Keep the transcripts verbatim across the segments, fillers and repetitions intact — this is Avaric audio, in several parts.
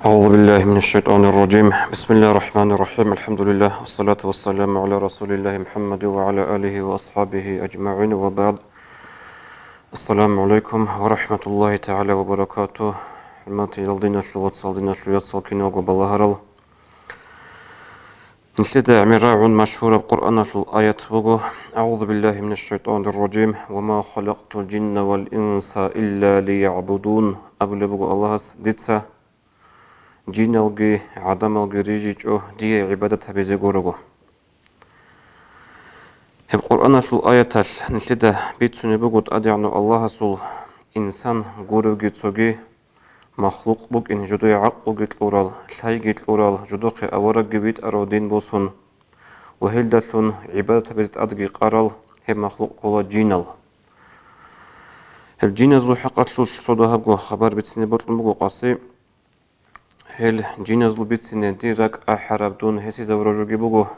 أعوذ بالله من الشيطان الرجيم. بسم الله الرحمن الرحيم. الحمد لله، والصلاة والسلام على رسول الله محمد وعلى آله وأصحابه أجمعين، وبعد. السلام عليكم ورحمة الله تعالى وبركاته. ХӀурматиял диналъул вацал, диналъул яцал, киналго балагьарал. Нилъеда гӀемер рагӀун машгьураб Къуръаналъул аят буго: «أعوذ بالله من الشيطان الرجيم. وما خلقت الجن والإنس إلا ليعبدون», абулеб буго Аллагьас: «Дица жиналги гӀадамалги рижичӀо дие гӀибадат гьабизе гурого». Гьеб Къуръаналъул аяталъ нилъеда бицунеб буго ТӀадегӀанав Аллагьасул инсан гуревги цоги махлукъ букӀин, жидее гӀакълуги кьурал, лъайги кьурал, жидехъе аварагги витӀарав дин босун ва гьелдалъун гӀибадат гьабизе тӀадги къарал гьеб махлукъ ккола жинал. Гьел жиназул хӀакъалъулъ цо дагьабго хабар бицине бокьун буго къаси. Гьел жиназул бицине дир ракӀ ахӀараб дун гьесие зарураб жоги буго,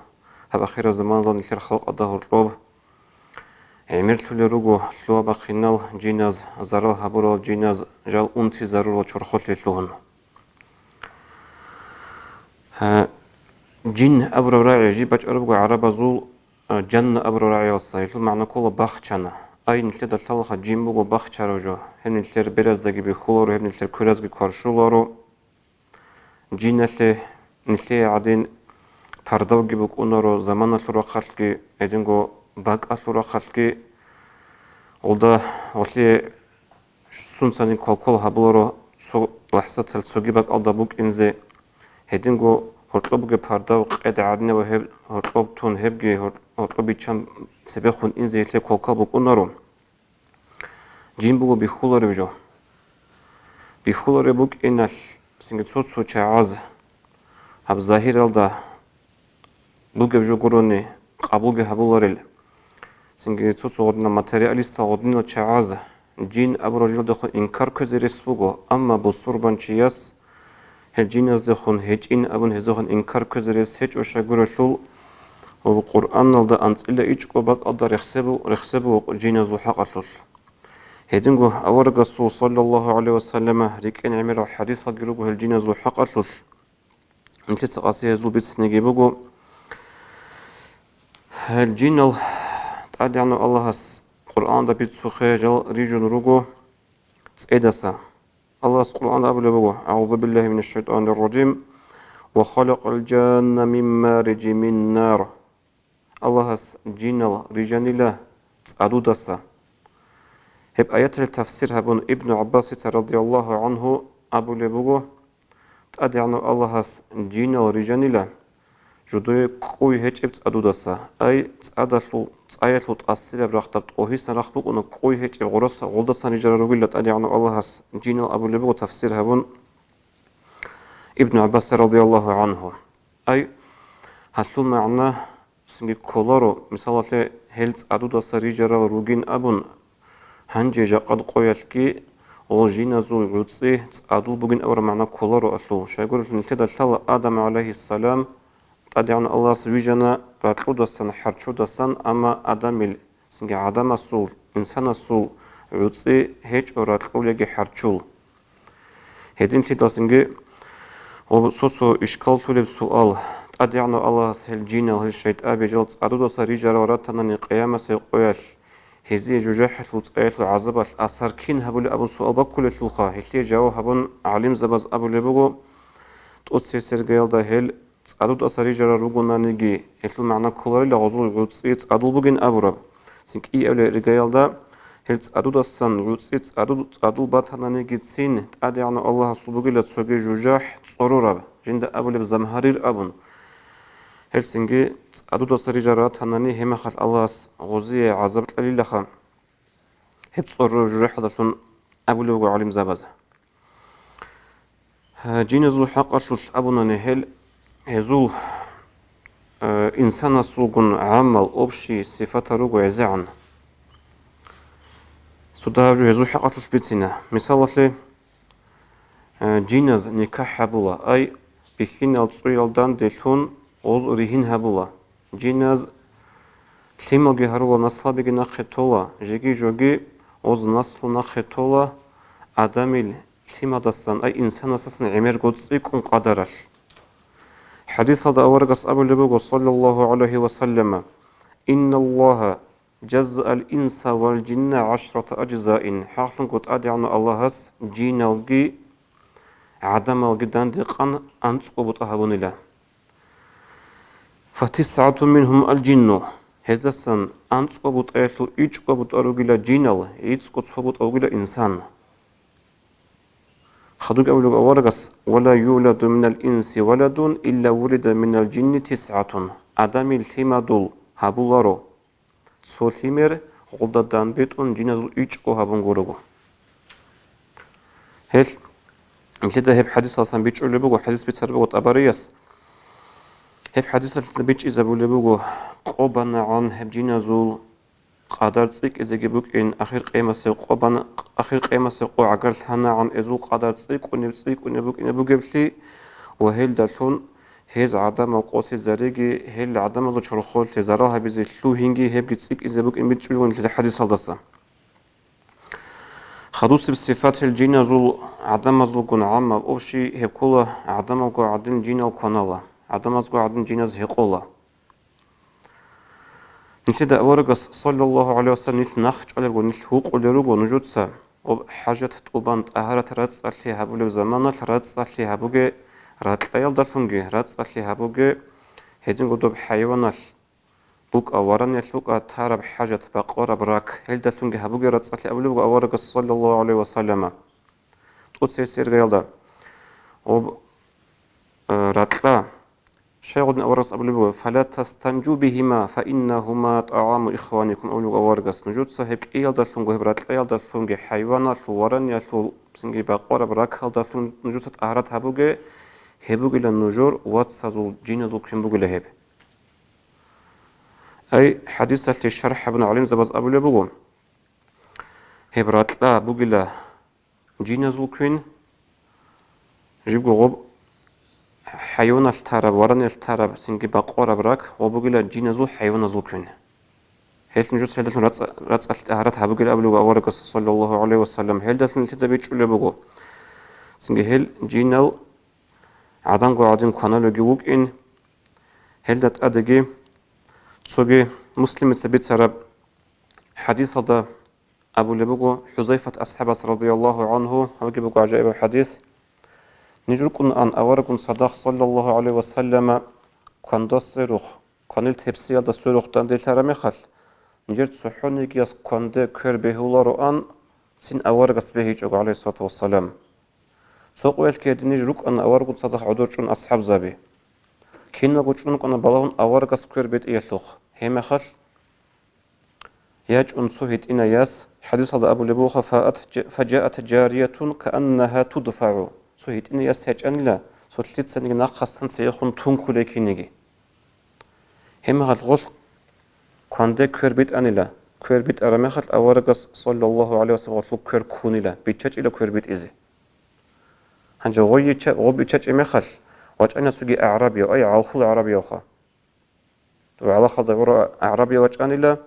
гьаб ахираб заманалда нилъер халкъалда гьоркьоб гӀемерлъулел руго лъугьа-бахъинал жиназ, зарал гьабурал жиназ жал унти зарурал чорхолъе лъугьун. Гьа, жин абураб рагӀи жиб бачӀараб буго гӀарабазул, а, жанна абураб рагӀиялдаса, гьелъул магӀна ккола бахчана. Ай, нилъеда лъалаха, жин буго бахчарав жо, гьеб нилъер бераздаги бихьуларо, гьеб нилъер кверазги кваршуларо. Жиналъе, нилъее гӀадин, пардавги букӀунаро заманалъул рахъалъги, гьединго бакӀалъул рахъалъги. Гьелда гьелъие сунцани квалквал гьабуларо цо лахӀзаталъ цоги бакӀалда букӀинзе, гьединго гьоркьоб бугеб пардав къед гӀадинаб ва гьеб гьоркьоб тун, гьебги гьор-, гьоркьоб биччан цебехун инзе гьелъие квалквал букӀунаро. Жин буго бихьуларев жо. Бихьуларев букӀиналъ, цинги цо-цо чагӀаз гьаб загьиралда бугеб жо гурони къабулги гьабуларел, цинги цо-цо гъодинал материалистал гъодинал чагӀаз жин абураб жоялдехун инкар кквезе рес буго, амма бусурбанчияс гьел жиназдехун гьечӀин абун гьезехун инкар кквезе рес гьечӀо, щайгурелъул Къуръаналда анцӀила ичӀго бакӀалда рехсебу-, рехсебуго жиназул хӀакъалъулъ. Гьединго аварагасул, саллаллагьу гӀалайгьи ва саллама, рикӀкӀен гӀемерал хӀадисалги руго гьел жиназул хӀакъалъулъ. Нилъеца къаси гьезул бицинеги буго. Гьел жинал ТӀадегӀанав Аллагьас Къуръаналда бицухъе жал рижун руго цӀедаса. Аллагьас Къуръаналда абулеб буго: «أعوذ بالله من الشيطان الرجيم. وخلق الجان من مارج من نار». Аллагьас жинал рижанила цӀадудаса. Гьеб аяталъе тафсир гьабун, Ибну ГӀаббасица, радияллагьу гӀангьу, абулеб буго: ТӀадегӀанав Аллагьас жинал рижанила жидее кӀкӀуй гьечӀеб цӀадудаса, ай, цӀадалъул, цӀаялъул тӀасираб рахъ, даб тӀогьисан рахъ букӀуна кӀкӀуй гьечӀеб гъораса, гъолдасан рижарал ругила ТӀадегӀанав Аллагьас жинал, абулеб буго тафсир гьабун Ибну ГӀаббас, радияллагьу гӀангьу. Ай, гьалъул магӀна цинги кколаро, мисалалъе, гьел цӀадудаса рижарал ругин абун, гьанже жакъад къоялъги гьел жиназул гӀуцӀи цӀадул бугин абураб магӀна кколаро гьалъул. Щайгурелъул нилъеда лъала Адам гӀалайгьиссалам ТӀадегӀанав Аллагьас вижана ракьудасан, хӀарчудасан, амма Адамил, цинги гӀадамасул, инсанасул гӀуцӀи гьечӀо ракьул яги хӀарчул. Гьединлъидалцинги ва цо-цо ишкаллъулеб суал: ТӀадегӀанав Аллагьас гьел жинал, гьел шайтӀаби жал цӀадудаса рижарал ратанани къиямасеб къоялъ, гьезие жужахӀалъул цӀаялъул гӀазабалъ асар кин гьабулеб абун суал баккулелъулха, гьелъие жаваб гьабун, гӀалимзабаз абулеб буго: тӀоцебесеб иргаялда гьел цӀадудаса рижарал ругонаниги, гьелъул магӀна кколарила гъозул гӀуцӀи цӀадул бугин абураб. Цин кӀиабилеб иргаялда гьел цӀадудасан гӀуцӀи цӀадул, цӀадул батананигицин, ТӀадегӀанав Аллагьасул бугила цоги жужахӀ цӀорураб, жинда абулеб замгьарир абун. Гьел цинги цӀадудаса рижарал ратанани, гьебмехалъ Аллагьас гъозие гӀазаб кьелилаха гьеб цӀорураб жужахӀалдалъун, абулеб буго гӀалимзабаз. Гьа, жиназул хӀакъалъулъ абунани гьел, гьезул, э, инсанасулгун гӀаммал, общий сифатал руго гӀезегӀан. Цо дагьаб жо гьезул хӀакъалъулъ бицина. Мисалалъе, э, жиназ никахӀ гьабула, ай, бихьинал цӀуял данделъун гъоз ригьин гьабула. Жиназ лъималги гьарула, наслабиги нахъе тола, жеги-жоги гъоз наслу нахъе тола, Адамил лъимадасан, ай инсанасасан гӀемерго цӀикӀкӀун къадаралъ. ХӀадисалда аварагас абулеб буго, саллаллагьу гӀалайгьи ва саллама: «Инналлагьа жаззаал инса вал жинна гӀашрата ажзаин», хӀакълъунго ТӀадегӀанав Аллагьас жиналги гӀадамалги дандекъан анцӀго бутӀа гьабунила. «ФатисгӀатун мингьум алжинну», гьезасан анцӀго бутӀаялъул ичӀго бутӀа ругила жинал, гӀицӀго цо бутӀа вугила инсан. Хадубги абулеб аварагас: «Ва ла юладу минал инси валадун илла вулида минал жинни тисгӀатун», адамил лъимадул гьабуларо цо лъимер, гъолда данбетӀун жиназул ичӀго гьабун гурого. Гьел, нилъеда гьеб хӀадисалдасан бичӀчӀулеб буго, хӀадис бицараб буго ТӀабарияс. Гьеб хӀадисалъ бичӀчӀизабулеб буго, къо банагӀан гьеб жиназул къадар цӀикӀкӀизеги букӀин, ахир къиямасеб къо бан-, ахир къиямасеб къо гӀагарлъанагӀан эзул къадар цӀикӀкӀунеб, цӀикӀкӀунеб букӀине бугеблъи, ва гьелдалъун гьез гӀадамал къосизариги, гьел гӀадамазул чорхолъе зарал гьабизе лъугьинги гьебги цӀикӀкӀизе букӀин бичӀчӀулеб буго нилъер хӀадисалдаса. Хадусеб сифат гьел жиназул гӀадамазулгун гӀаммаб, общий гьеб ккола, гӀадамалго гӀадин жинал кванала, гӀадамазго гӀадин жиназ гьекъола. Нилъеда аварагас, саллаллагьу гӀалайгьи вассалам, нилъ нахъчӀвалебго, нилъ гьукъулел руго нужеца, об хӀажат тӀубан, тӀагьарат рацӀцӀалъи гьабулеб заманалъ рацӀцӀалъи гьабуге, ракьаялдалъунги рацӀцӀалъи гьабуге, гьединго доб хӀайваналъ букӀа, вараниялъ букӀа тараб хӀажат, бакъвараб рак, гьелдалъунги гьабуге рацӀцӀалъи абулеб буго аварагас, саллаллагьу гӀалайгьи вассалама. ТӀоцебесеб иргаялда, об, э, ракьа, Шайгъудин аварагас абулеб буго: «Фала тастанжу бигьима, фа иннагьума тӀагӀаму ихваникум», абулеб буго аварагас. Нужеца гьеб кӀиялдалъунго, гьеб ракьаялдалъунги, хӀайваналъул, вараниялъул, цинги бакъвараб ракалдалъун нужеца тӀагьарат гьабуге, гьеб бугила нужер вацазул, жиназул квен бугила гьеб. Ай, хӀадисалъе шархӀ гьабун гӀалимзабаз абулеб буго, гьеб ракьа бугила жиназул квен, жибго гъоб хӀайваналъ тараб, вараниялъ тараб, цинги бакъвараб рак гъоб бугила жиназул, хӀайваназул квен. Гьелъ нужеца гьелдалъун рацӀа-, рацӀцӀалъи тӀагьарат гьабугел абулеб буго аварагас, саллаллагьу гӀалайгьи вассалам, гьелдалъун нилъеда бичӀчӀулеб буго. Цинги гьел жинал гӀадамго гӀадин кваналевги вукӀин, гьелда тӀадеги цоги Муслимица бицараб хӀадисалда абулеб буго ХӀузайфат асхӀабас радияллагьу гӀангьу, гьабги буго гӀажаибаб хӀадис. Ниж рукӀунаан аварагун цадахъ, саллаллагьу гӀалайгьи вассаллама, кванда сверухъ, кванил тепсиялда сверухъ данделъараб мехалъ, нижер цохӀонигияс кванде квер бегьулароан цин аварагас бегьичӀого, гӀалайгьиссалату вассалам. Цо къоялъги гьедин ниж рукӀана аварагун цадахъ гӀодор чӀун асхӀабзаби. Киналго чӀун рукӀана балагьун аварагас квер бетӀиялъухъ. Гьеб мехалъ ячӀун цо гьитӀинай яс, хӀадисалда абулеб буго, фаат-, фажаат жариятун кааннагьа тудфагӀу. Цо гьитӀинай яс ячӀанила, цо лъицаниги нахъасан цевехун тункулей киниги. Гьеб мехалъ гъолъ кванде квер битӀанила, квер битӀараб мехалъ аварагас, саллаллагьу гӀалайгьи вассалам, гъолъул квер ккунила, биччачӀила квер битӀизе. Гьанже гъой ича-, гъоб ичачӀеб мехалъ, вачӀана цоги агӀрабияв, ай, гӀалхул агӀрабиявха. ГӀалахалда гӀурав агӀрабияв вачӀанила,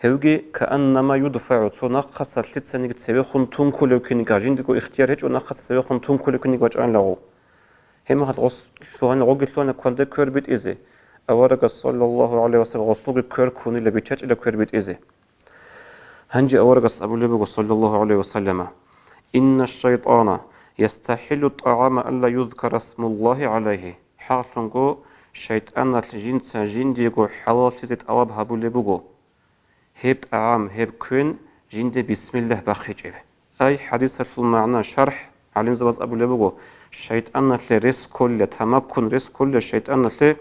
гьевги кааннама юдфагӀу, цо нахъаса лъицаниги цевехун тункулев киниги, жиндирго ихтияр гьечӀо нахъаса цевехун тункулев киниги вачӀанила гъов. Гьеб мехалъ гъос лъугьана, гъоги лъугьана кванде квер битӀизе. Аварагас, саллаллагьу гӀалайгьи вассалам, гъосулги квер ккунила, биччачӀила квер битӀизе. Гьанже аварагас абулеб буго, саллаллагьу гӀалайгьи вассаллама: «Инна шайтӀана ястахӀиллу тӀагӀама алла юзкара смуллагьи гӀалайгьи». ХӀакълъунго, шайтӀаналъ жинца жиндиего хӀалаллъизе тӀалаб гьабулеб буго, гьеб тӀагӀам, гьеб квен жинде бисмиллагь бахъичӀеб. Ай, хӀадисалъул магӀна, шархӀ, гӀалимзабаз абулеб буго, шайтӀаналъе рес кколила, тамаккун рес кколила шайтӀаналъе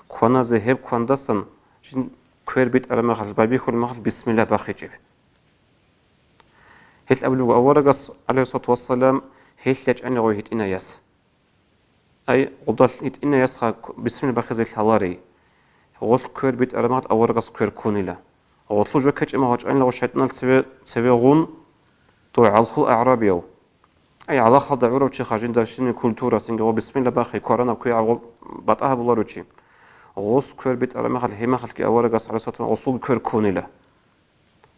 кваназе гьеб квандасан жин квер битӀараб мехалъ, байбихьулеб мехалъ бисмиллагь бахъичӀеб. Гьелъ абулеб буго аварагас, гӀалайгьиссалату вассалам, гьелъ ячӀанила гъой гьитӀинай яс. Ай, гъудалъ гьитӀинай ясха бисмиллагь бахъизе лъаларей. Гъолъ квер битӀараб мехалъ аварагас квер ккунила. Гъолъул жо ккечӀеб мехалъ вачӀанила гъо шайтӀаналъ цеве, цеве гъун, дов гӀалхул агӀрабияв. Ай, гӀалахалда гӀурав чи хажинда щинин культура, цинги гъо бисмиллагь бахъи, кваранаб квей гъо батӀа гьабуларев чи. Гъос квер битӀараб мехалъ, гьеб мехалъги аварагас, гӀалайгьиссалату вассалам, гъосулги квер ккунила.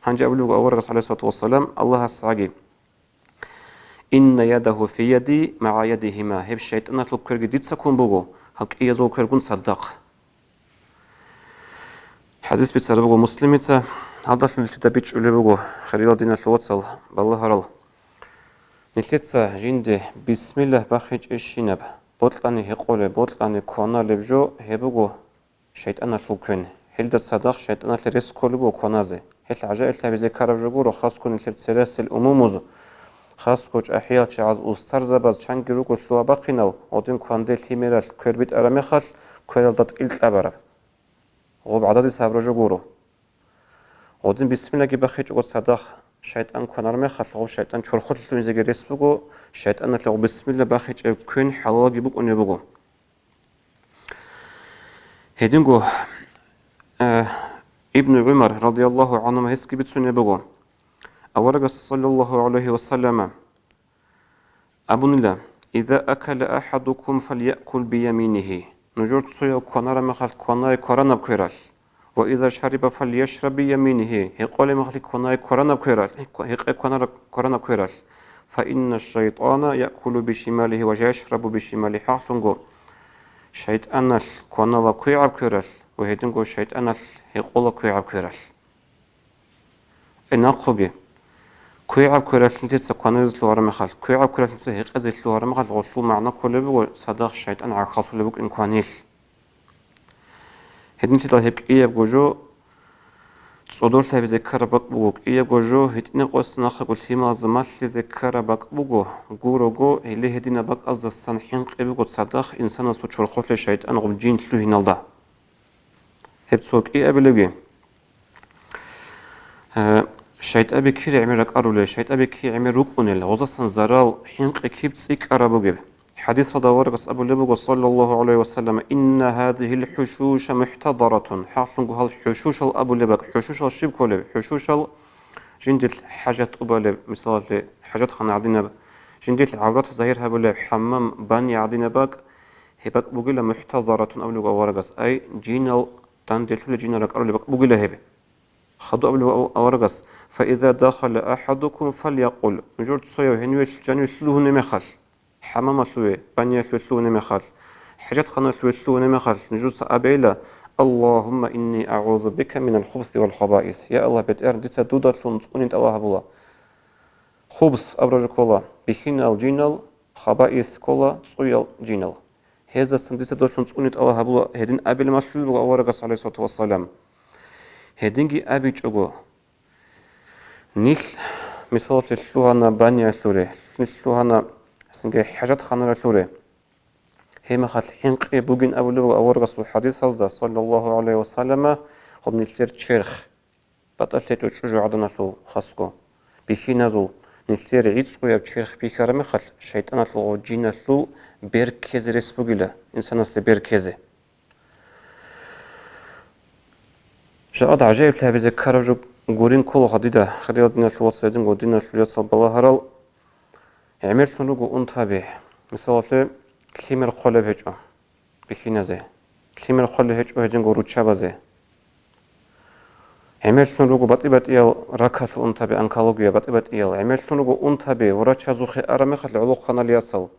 Гьанже абулеб буго аварагас, гӀалайгьиссалату вассалам, Аллагьас гьаги: «Инна ядагьу фи яди магӀа ядигьима», гьеб шайтӀаналъул кверги дица ккун буго, гьаб кӀиязул квергун цадахъ. ХӀадис бицараб буго Муслимица, гьалдалъун нилъеда бичӀчӀулеб буго, хириял диналъул вацал, балагьарал. Нилъеца жинде бисмиллагь бахинчӀебщинаб, бокьани гьекъолеб, бокьани кваналеб жо, гьеб буго шайтӀаналъул квен. Гьелда цадахъ шайтӀаналъе рес кколеб буго кваназе. Гьелъ гӀажаиблъи гьабизе ккараб жо гуро, хасго нилъер цересел умумуз, хасго чӀахӀиял чагӀаз, устарзабаз чанги руго лъугьа-бахъинал, гъодин кванде лъимералъ квер битӀараб мехалъ, квералда ткӀил кьабараб. Гъоб гӀададис гьабураб жо гуро. Гъодин бисмиллагьги бахичӀого цадахъ шайтӀан кванар мехалъ, гъоб шайтӀан чорхолъе лъугьинзеги рес буго, шайтӀаналъе гъоб бисмиллагь бахичӀеб квен хӀалалаги букӀунеб буго. Гьединго, э, Ибну ГӀумар, радияллагьу гӀанхума, гьесги бицунеб буго, аварагас, саллаллагьу гӀалайгьи ва саллама, абунила: «Иза акала ахадукум, фальякул бияминигьи». Нужер цояв кванараб мехалъ кванай кваранаб квералъ. «Ва иза шариба, фальяшраб бияминигьи». Гьекъолеб мехалъ кванай кваранаб квералъ, гьекъе кванараб, кваранаб квералъ. «Фа инна шайтӀана якулу бишималигьи ва яшрабу бишималигьи». ХӀакълъунго, шайтӀаналъ кванала квегӀаб квералъ ва гьединго шайтӀаналъ гьекъола квегӀаб квералъ. Ай, нахъеги, квегӀаб квералъ нилъеца кваназе лъугьараб мехалъ, квегӀаб квералъ нилъеца гьекъезе лъугьараб мехалъ, гъолъул магӀна кколеб буго, цадахъ шайтӀан гӀахьаллъулеб букӀин кванилъ. Гьединлъидал гьеб кӀиябго жо цӀодорлъи гьабизе ккараб бакӀ буго, кӀиябго жо гьитӀинаб къосиналъего лъималазда малъизе ккараб бакӀ буго, гурого, гьеле гьединаб бакӀаздасан хӀинкъи буго цадахъ инсанасул чорхолъе шайтӀан гъоб жин лъугьиналда. Гьеб цо кӀиабилебги. Э, шайтӀаби кири гӀемер ракӀарулел, шайтӀаби кири гӀемер рукӀунел, гъозасан зарал, хӀинкъи киб цӀикӀкӀараб бугеб. ХӀадисалда аварагас абулеб буго, саллаллагьу гӀалайгьи ва саллам: «Инна гьазигьил хӀушуша мухӀтадаратун». ХӀакълъунго гьал хӀушушал абулеб бакӀ, хӀушушал щиб кколеб? ХӀушушал жиндир хӀажат тӀубалеб, мисалалъе, хӀажатхана гӀадинаб, жиндир гӀаврат загьир гьабулеб хӀаммам, баня гӀадинаб бакӀ, гьеб бакӀ бугила мухӀтадаратун абулеб аварагас, ай, жинал данделъулел, жинал ракӀарулеб бакӀ бугила гьеб. Хадуб абулеб аварагас: «Фаиза дахала ахадукум, фальякъул». Нужер цояв гьениве жаниве лъугьунеб мехалъ, хӀамамалъуве, баниялъуве лъугьунеб мехалъ, хӀажатханалъуве лъугьунеб мехалъ, нужеца абейила: «Аллагьумма инни агӀузу бика минал хубси вал хабаис». Я Аллагь, БетӀер, дица дудалъун цӀуни тӀалаб гьабула. Хубс абураб жо ккола бихьинал жинал, хабаис ккола цӀуял жинал. Гьездасан дица долъун цӀуни тӀалаб гьабула, гьедин абилеб малъулеб буго аварагас, гӀалайгьиссалату вассалам. Гьединги абичӀого, нилъ, мисалалъе, лъугьана баниялъуре, нилъ лъугьана, гьесинги, хӀажатханаралъуре. Гьеб мехалъ хӀинкъи бугин абулеб буго аварагасул хӀадисазда, саллаллагьу гӀалайгьи ва саллама, гьеб нилъер черх батӀалъи гьечӀо чӀужугӀаданалъул хасго. Бихьиназул, нилъер гӀицӀкӀуяб черх бихьараб мехалъ, шайтӀаналъул ва жиналъул бер ккезе рес бугила, инсанасде бер ккезе. Жакъа гӀажаиблъи гьабизе ккараб жо гурин ккола дида, хириял диналъул вацал, гьединго диналъул яцал балагьарал. ГӀемерлъун руго унтаби, мисалалъе, лъимер хъвалеб гьечӀо бихьиназе, лъимер хъвалеб гьечӀо гьединго руччабазе. ГӀемерлъун руго батӀи-батӀиял ракалъул унтаби, онкология, батӀи-батӀиял. ГӀемерлъун руго унтаби врачазухъе араб мехалъ гӀолохъанал ясал.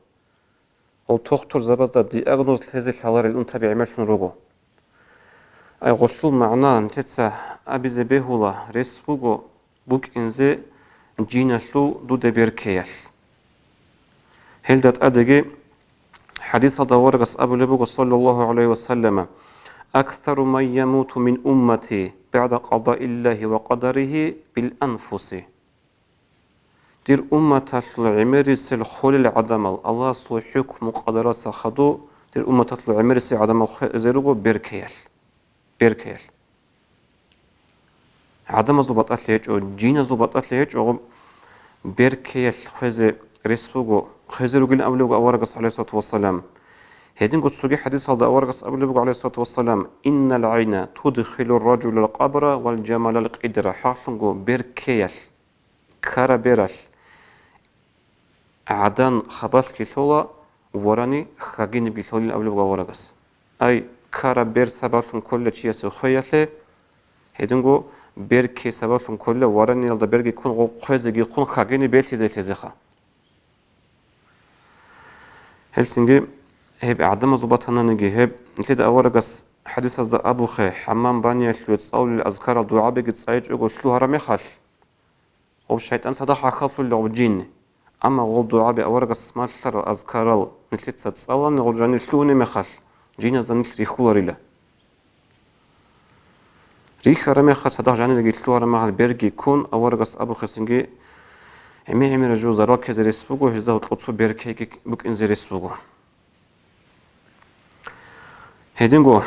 Гьел тухтурзабазда диагноз лъезе лъаларел унтаби гӀемерлъун руго. Ай, гъолъул магӀна нилъеца абизе бегьула, рес буго букӀинзе жиналъул дуда бер ккеялъ. Гьелда тӀадеги хӀадисалда аварагас абулеб буго, саллаллагьу гӀалайгьи ва саллама: «Аксару ман ямуту мин уммати багӀда къадайиллагьи ва къадаригьи бил анфуси». Дир умматалъул гӀемерисел холел гӀадамал, Аллагьасул хӀукму-къадаралдаса хадув, дир умматалъул гӀемерисел гӀадамал хвезе руго бер ккеялъ. Бер ккеялъ. ГӀадамазул батӀалъи гьечӀо, жиназул батӀалъи гьечӀо, гъоб бер ккеялъ хвезе рес буго, хвезе ругилан абулеб буго аварагас, гӀалайгьиссалату вассалам. Гьединго цоги хӀадисалда аварагас абулеб буго, гӀалайгьиссалату вассалам: «Иннал гӀайна тудхилур ражулал къабра вал жамалал къидра». ХӀакълъунго бер ккеялъ, ккараб бералъ гӀадан хабалъги лъола, варани хьагинибги лъолин абулеб буго аварагас. Ай, ккараб бер сабаблъун кколила чиясе хвеялъе, гьединго бер кке сабаблъун кколила вараниялда берги ккун, гъо-, хвезеги хъун, хьагини белъизе лъезеха. Гьелсинги гьеб гӀадамазул батананиги, гьеб нилъеда аварагас хӀадисазда абухъе, хӀаммам баниялъуве цӀалулел азкарал дугӀабиги цӀайичӀого лъугьараб мехалъ, гъов шайтӀан цадахъ гӀахьаллъулел гъов жин. Амма гъол дугӀаби аварагас малъарал азкарал нилъеца цӀалани гъол жанир лъугьунеб мехалъ, жиназда нилъ рихьуларила. Рихьараб мехалъ, цадахъ жаниреги лъугьараб мехалъ берги ккун, аварагас абухъесинги гӀемер-гӀемераб жо зарал ккезе рес буго, гьезда гьоркьоб цо беркайги букӀинзе рес буго. Гьединго,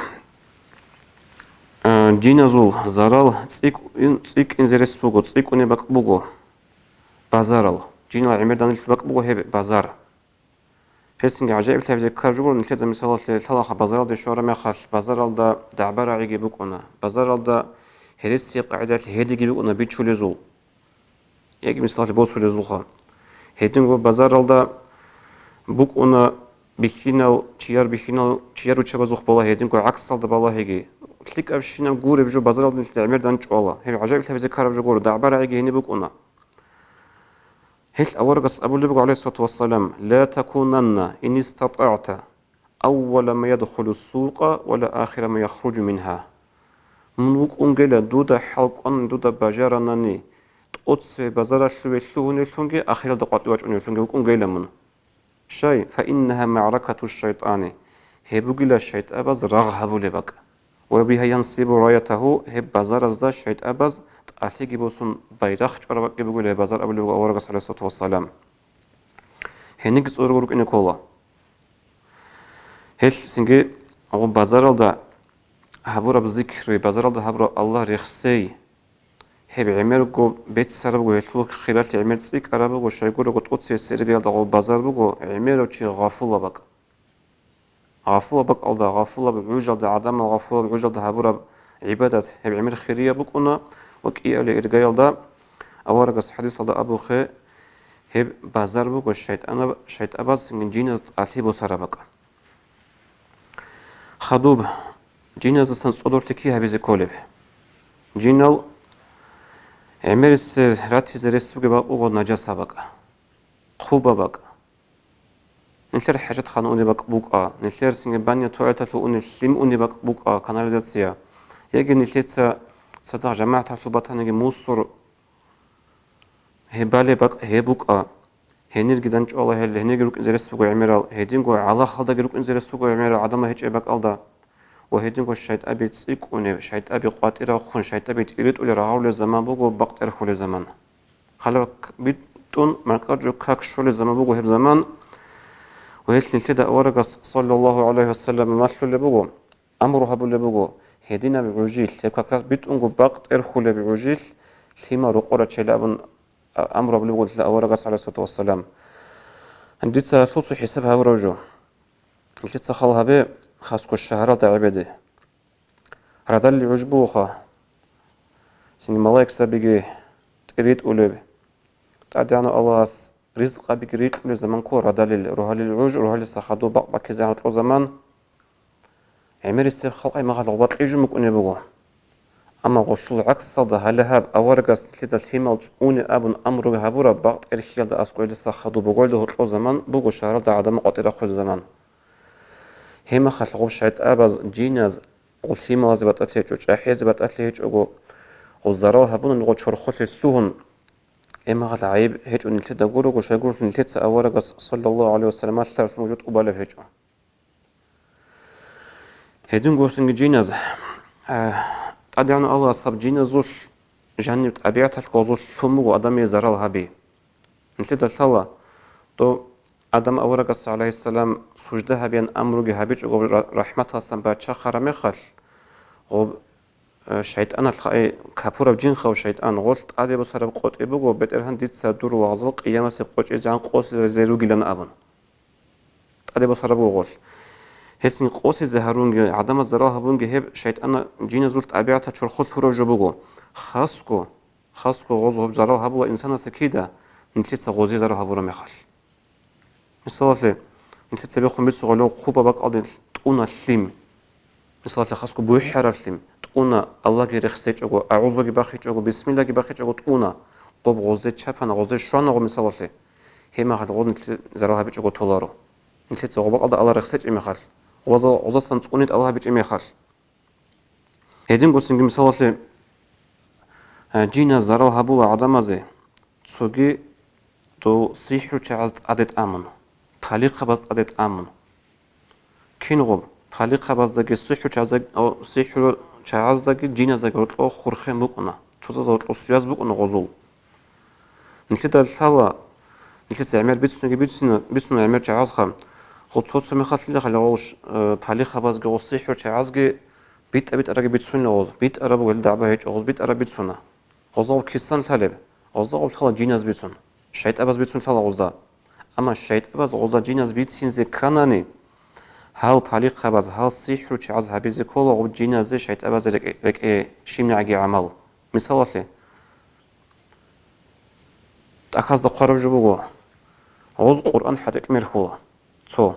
а, жиназул зарал цӀикӀ-, цӀикӀкӀинзе рес буго, цӀикӀкӀунеб бакӀ буго базарал. Жинал гӀемер данделъ бакӀ буго гьеб базар. Гьелсинги гӀажаиблъи гьабизе ккараб жо гуро нилъеда, мисалалъе, лъалаха базаралде щвараб мехалъ, базаралда дагӀба-рагӀиги букӀуна, базаралда гьересияб къагӀидалъ гьедиги букӀуна бичулезул, яги, мисалалъе, босулезулха. Гьединго базаралда букӀуна бихьинал, чияр бихьинал, чияр руччабазухъ балагьи, гьединго гӀаксалда балагьиги. ЛъикӀабщинаб гуреб жо базаралда нилъеда гӀемер данчӀвала. Гьеб гӀажаиблъи гьабизе ккараб жо гуро, дагӀба-рагӀиги гьениб букӀуна. Гьелъ аварагас абулеб буго, гӀалайгьиссалату вассалам: «Ла такунанна, ин истатагӀта, аввала ма ядхулу ссукъа ва ла ахира ма яхруджу мингьа». Мун вукӀунгела дуда хӀалкӀван, дуда бажаранани, тӀоцеве базаралъуве лъугьуневлъунги ахиралда къватӀив вачӀуневлъунги вукӀунгела мун. Щай? «Фаиннагьа маъракату шайтӀани», гьеб бугила шайтӀабаз рагъ гьабулеб бакӀ. «Ва бигьа янсибу раятагьу», гьеб базаразда шайтӀабаз тӀалъиги босун байрахъ чӀвараб бакӀги бугила гьеб базар абулеб буго аварагас, гӀалайгьиссалату вассалам. Гьениги цӀуругу рукӀине ккола. Гьелъ цинги гъоб базаралда гьабураб зикруе, базаралда гьабураб Аллагь рехсей, гьеб гӀемерго беццарабго, гьелъул хиралъи гӀемер цӀикӀкӀарабго, щайгурелъул тӀоцебесеб иргаялда гъоб базар буго, гӀемерав чи гъафулаб бакӀ. Гъафулаб бакӀалда, гъафулаб гӀужалда, гӀадамал гъафулаб гӀужалда гьабураб гӀибадат гьеб гӀемер хирияб букӀуна ва кӀиабилеб иргаялда аварагас хӀадисалда абухъе, гьеб базар буго шайтӀанаб-, шайтӀабаз, жиназ тӀалъи босараб бакӀ. Хадуб, жиназдасан цӀодорлъи кигьабизе кколеб? Жинал гӀемерисел ратизе рес бугеб бакӀ буго нажасаб бакӀ, хъубаб бакӀ. Нилъер хӀажатхана унеб бакӀ букӀа, нилъер цинги баня-туалеталъул унеб лъим унеб бакӀ букӀа, канализация. Яги нилъеца цадахъ жамагӀаталъул батаниги мусор гьеб балеб бакӀ гьеб букӀа. Гьенирги данчӀвала гьел, гьенирги рукӀинзе рес буго гӀемерал, гьединго гӀалахалдаги рукӀинзе рес буго гӀемерал гӀадамал гьечӀеб бакӀалда. Ва гьединго шайтӀаби цӀикӀкӀунеб, шайтӀаби къватӀирахъун, шайтӀаби тӀиритӀулел рагъулел заман буго, бакъ тӀерхьулел заман. Гьалар к-, битӀун маркӀачӀул как щолел заман буго гьеб заман. Ва гьелъ нилъеда аварагас, саллаллагьу гӀалайгьи вассалам, малъулеб буго, амру гьабулеб буго, гьединаб гӀужилъ, гьеб как раз битӀунго бакъ тӀерхьулеб гӀужилъ лъимал рокъор рачейилан абун, а, амру гьабулеб буго нилъеда аварагас, гӀалайгьиссалату вассалам. Дица гьелъул цо хӀисаб гьабураб жо. Нилъеца хал гьабе, хасго шагьаралда гӀебеде. Радалил гӀуж бугоха. Цинги малаикзабиги тӀиритӀулеб. ТӀадегӀанав Аллагьас ризкъабиги рикьулел заман ккола радалил, рогьалил гӀуж, рогьалил сахадул бакъ баккизе гьоркьо заман. ГӀемерисеб халкъ гьеб мехалъ гъоб бакьижун букӀунеб буго. Амма гъолъул гӀаксалда гьале гьаб аварагас нилъеда лъимал цӀуне абун амруги гьабураб бакъ тӀерхьиялда аскӀоялдаса хадуб бугоялда гьоркьо заман буго шагьаралда гӀадамал къватӀирахъулел заман. Гьеб мехалъ гъоб шайтӀабаз, жиназ, гъол лъималазе батӀалъи гьечӀо, чӀахӀизе батӀалъи гьечӀого, гъол зарал гьабуна гъол чорхолъе лъугьун, гьеб мехалъ гӀайиб гьечӀо нилъеда гурого, щайгурелъул нилъеца аварагас, саллаллагьу гӀалайгьи вассалам, малъаралъун жо тӀубалеб гьечӀо. Гьедин госинги жиназ, а, ТӀадегӀанав Аллагьас гьаб жиназулъ жаниб тӀабигӀаталъ гъозулъ лъун буго адамие зарал гьаби. Нилъеда лъала, дов Адам аварагас, гӀалайгьиссалам, сужда гьабеян амруги гьабичӀого ра-, рахӀматалдасан бачахъараб мехалъ, гъоб, э, шайтӀаналъ, ай, капураб жинха, шайтӀан, гъолъ тӀаде босараб къотӀи буго, БетӀергьан, дица дур лагъзал къиямасеб къочӀизегӀан къосизе ругилан абун. ТӀаде босараб буго гъолъ. Гьелъин къосизе гьарунги, гӀадамаз зарал гьабунги гьеб шайтӀана жиназул тӀабигӀаталъ чорхолъ лъураб жо буго. Хасго, хасго гъоз гьоб зарал гьабула инсанасе кида, нилъеца гъозе зарал гьабураб мехалъ. Мисалалъе, нилъеца бехун бицун гъолев хъуба бакӀалде тӀуна лъим. Мисалалъе, хасго бухӀараб лъим тӀуна, Аллагьги рехсечӀого, агӀузуги бахичӀого, бисмиллаги бахичӀого тӀуна, гъоб гъозде чапана, гъозде щвана гъо, мисалалъе. Гьеб мехалъ гъоз нилъе зарал гьабичӀого толаро. Нилъеца гъоб бакӀалда Аллагь рехсечӀеб мехалъ, гъоза-, гъозасан цӀуни тӀалаб гьабичӀеб мехалъ. Гьединго цинги мисалалъе, э, жиназ зарал гьабула гӀадамазе, цоги дов сихӀручагӀаз тӀаде тӀамун, палихъабаз тӀаде тӀамун. Кингъуб, палихъабаздаги сихӀручагӀаздаги, о, сихӀручагӀаздаги жиназдаги гьоркьов хурхен букӀуна, цоцазда гьоркьов связь букӀуна гъозул. Нилъеда лъала, нилъеца гӀемер бицунеги бицина-, бицуна гӀемер чагӀазха, гъо цо-цо мехалъила хъали гъо ш-, э, палихъабазги, гъо сихӀручагӀазги битӀа-битӀараги бицунила гъоз, битӀараб буго гьелда дагӀба гьечӀо, гъоз битӀараб бицуна. Гъозда гъо кисан лъалеб, гъозда гъо лъала жиназ бицун, шайтӀабаз бицун лъала гъозда. Амма шайтӀабаз гъозда жиназ бицинзе кканани, гьал палихъабаз, гьал сихӀручагӀаз гьабизе ккола гъоб жиназе, шайтӀабазе рекӀе-, рекӀее щибнигӀаги гӀамал. Мисалалъе, тӀахьазда хъвараб жо буго, гъоз Къуръан хӀатӀикь мерхьула. Цо.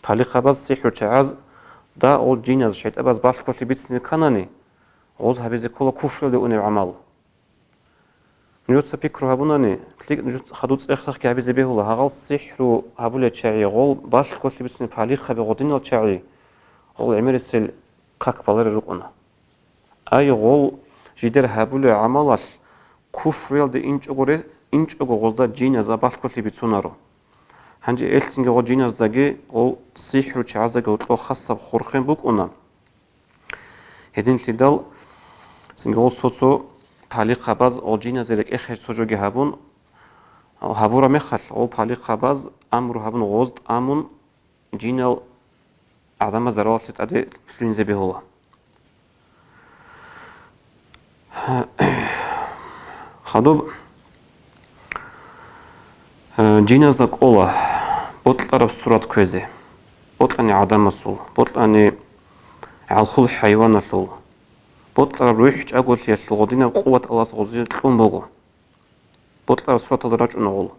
Палихъабаз, сихӀручагӀазда гъоз жиназ, шайтӀабаз балъголъи бицине кканани, гъоз гьабизе ккола куфралде унеб гӀамал. Нужеца пикру гьабунани, лъикӀ нужеца хадуб цӀех-цӀехги гьабизе бегьула, гьагъал сихӀру гьабулел чагӀи, гъол балъголъи бицунеб палихъаби гъодинал чагӀи, гъол гӀемерисел как баларел рукӀуна. Ай, гъол жидер гьабулел гӀамалалъ куфруялде инчӀого ре-, инчӀого гъозда жиназа балъголъи бицунаро. Гьанже элцинги гъо жиназдаги, гъол сихӀручагӀаздаги гьоркьо хасаб хурхен букӀуна. Гьединлъидал цинги гъол цо-цо палихъабаз гъол жиназе рекӀехъе цо жоги гьабун, гьабураб мехалъ, гъол палихъабаз амру гьабун гъоз тӀамун, жинал гӀадамаз заралалъе тӀаде лъугьинзе бегьула. Хадуб, э, жиназда кӀола бокьараб сурат кквезе, бокьани гӀадамасул, бокьани гӀалхул хӀайваналъул, бокьараб рухӀ чӀаголъиялъул гъодинаб къуват Аллагьас гъозие кьун буго. Бокьараб сураталда рачӀуна гъол.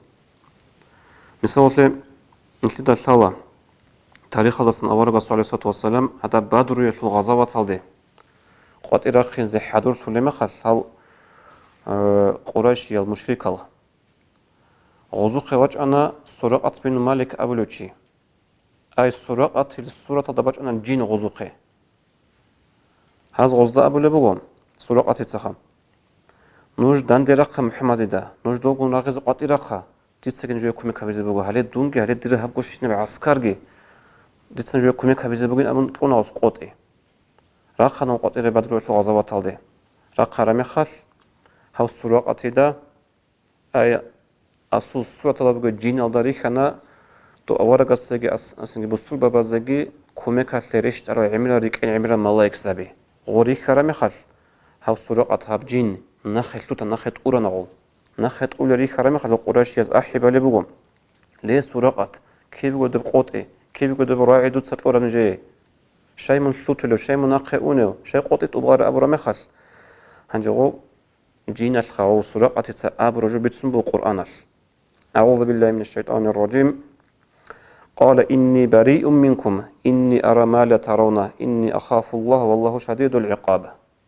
Мисалалъе, нилъеда лъала, тарихалдасан аварагас, гӀалайгьиссалату вассалам, гьадаб Бадруялъул гъазаваталде къватӀир рахъинзе хӀадурлъулеб мехалъ гьал, э, къурайшиял мушрикал гъозухъе вачӀана Суракъат бин Малик абулев чи. Ай, Суракъатил сураталда бачӀана жин гъозухъе. Гьаз гъозда абулеб буго, Суракъатицаха: «Нуж данде рахъа МухӀаммадида, нуж долгун рагъизе къватӀир рахъа, дицаги нужее кумек гьабизе буго, гьале дунги, гьале дир гьаб гущинаб гӀаскарги дица нужее кумек гьабизе бугин», — абун кьуна гъос къотӀи. Рахъана къотӀире Бадруялъул гъазаваталде. Рахъараб мехалъ, гьав Суракъатида Ай, асул сураталда бугеб жиналда рихьана, дов аварагасдаги ас-, асанги бусурбабаздаги кумекалъе рещтӀарал гӀемерал рикӀкӀен гӀемерал малаикзаби. Гъо рихьараб мехалъ, гьав Суракъат гьаб жин нахъе лъута, нахъе тӀурана гъол. Нахъе тӀулел рихьараб мехалъ, къурайшияз ахӀи балеб буго: «Ле, Суракъат, киб буго доб къотӀи, киб буго доб рагӀи дуца кьураб нижее? Щай мун лъутулев, щай мун нахъе унев, щай къотӀи тӀубараб?» — абураб мехалъ, гьанже гъо Жиналъха гъов Суракъатица абураб жо бицун буго Къуръаналъ: «أعوذ بالله من الشيطان الرجيم. قال إني بريء منكم إني أرى ما لا ترون إني أخاف الله والله شديد العقاب».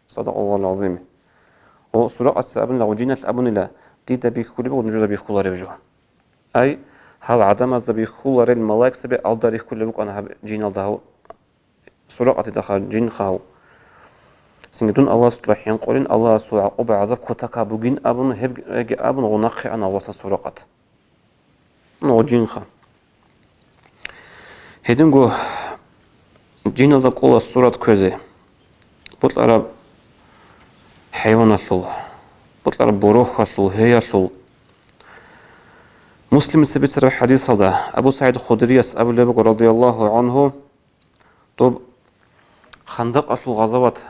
صدق الله العظيم. Гъо Суракъатица абунила, гъо жиналъ абунила: «Дида бихьулеб буго нужеда бихьулареб жо». Ай, гьал гӀадамазда бихьуларел малаикзаби алда рихьулеб букӀана гьаб жиналда гьав Суракъатидаха жинха гьав. Цинги дун Аллагьасукьа хӀинкъулин, Аллагьасул гӀакъуба-гӀазаб кутакаб бугин абун, гьебги абун, гъо нахъе ана Аллагьасул Суракъат. Ну, гъо жинха. Гьединго жиналда кӀола сурат кквезе. Бокьараб хӀайваналъул, бокьараб борохьалъул, гьеялъул. Муслимица бицараб хӀадисалда Абу СагӀид Худрияс абулеб буго, радияллагьу гӀангьу, доб Хандакъалъул гъазават